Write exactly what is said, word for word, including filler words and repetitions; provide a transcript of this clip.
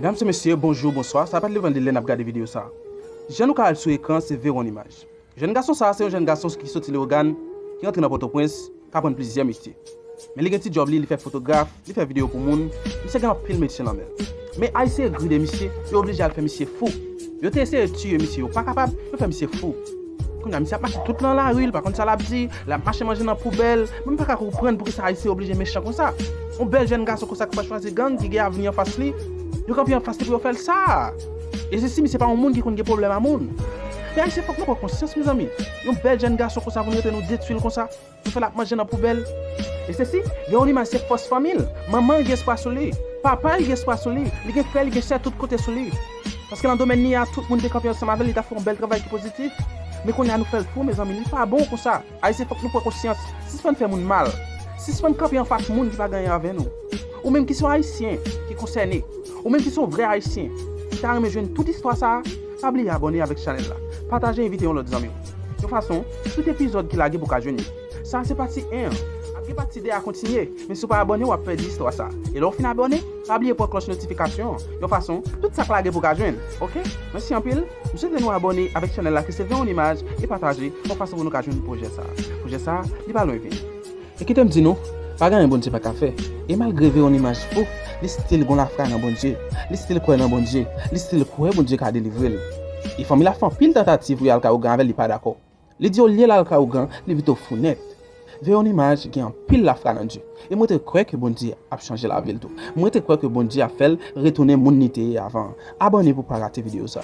Medam e mesye, bonjou, bonswa. Sa pa t levann de lè n ap gade videyo sa. Jan nou ka wè l sou ekran, se Veron Imaj. Jèn gason sa a se yon jèn gason ki soti Leyogàn, ki rantre nan Pòtoprens, k aprann plizyè metye. Men li gen ti djòb li, li fè fotograf, li fè videyo pou moun, misye gen anpil metye nan men l. Men Ayisyen egri de misye, yo oblije al fè misye fou. Yo te eseye tiye misye, yo pa kapab, yo fè misye fou. Kounye a, misye ap mache tout nan lari, li pa konn sa l ap di, l ap mache manje nan poubèl. Mwen, m pa ka konprann poukisa Ayisyen oblije mechan konsa. Yon bèl jèn gason konsa ki pa chwazi gang, ki gen avni anfas li, yo kanpe anfas li pou yo fè l sa. E se si misye pa yon moun ki konn gen pwoblèm a moun. Men Ayisyen, fòk nou pran konsyans, mezanmi. Yon bèl jèn gason konsa, pou nou rete nou detwi l konsa. Nou fè l ap manje nan poubèl. E se si, gen yon imaj, se fòs fanmi l. Manman l gen espwa sou li. Papa l gen espwa sou li. Li gen frè, li gen sè tout kote sou li. Paske nan domèn li a, tout moun te kanpe ansanm avè l, li t ap fè yon bèl travay ki pozitif. Men kounye a nou fè l fou, mezanmi, li pa bon konsa. Ayisyen, fòk nou pran konsyans. Sispann fè moun mal. Sispann kanpe anfas moun ki pa gen anyen avè nou. Ou menm ki se yon Ayisyen ki konsène, ou menm ki se yon vrè Ayisyen, ki ta renmen jwenn tout istwa sa a, pa bliye abòne avèk chanèl la. Pataje, envite yon lòt zanmi w. Yon fason, tout epizòd ki lage pou w ka jwenn yo. Sa a se pati en an. Ap gen pati de a kontinye, men si w pa abòne, w ap pèdi istwa sa a. E lè w fin abòne, pa bliye pran klòch notifikasyon an. Yon fason, tout sa k lage pou w ka jwenn. Oke? Mèsi anpil. M swete nou abòne avèk chanèl la ki se Veron Imaj e pataje yon fason pou nou ka jwenn pwojè sa a. Pwojè sa a, li pa lwen vini. E kite m di nou, pa gen anyen Bondye pa ka fè. E malgre Veron Imaj fou, li still gon lafwa nan Bondye. Li still kwè nan Bondye. Li still kwè Bondye ka delivre l. E fanmi l ap fè anpil tantativ pou y al kay ougan avè l, li pa dakò. Li di olye l al kay ougan, li pito fou nèt. Veron Imaj gen anpil lafwa nan Dye. E m rete kwè ke Bondye ap chanje lavi l tou. M rete kwè ke Bondye ap fè l retounen moun li te ye avan an. Abòne pou w pa rate videyo sa.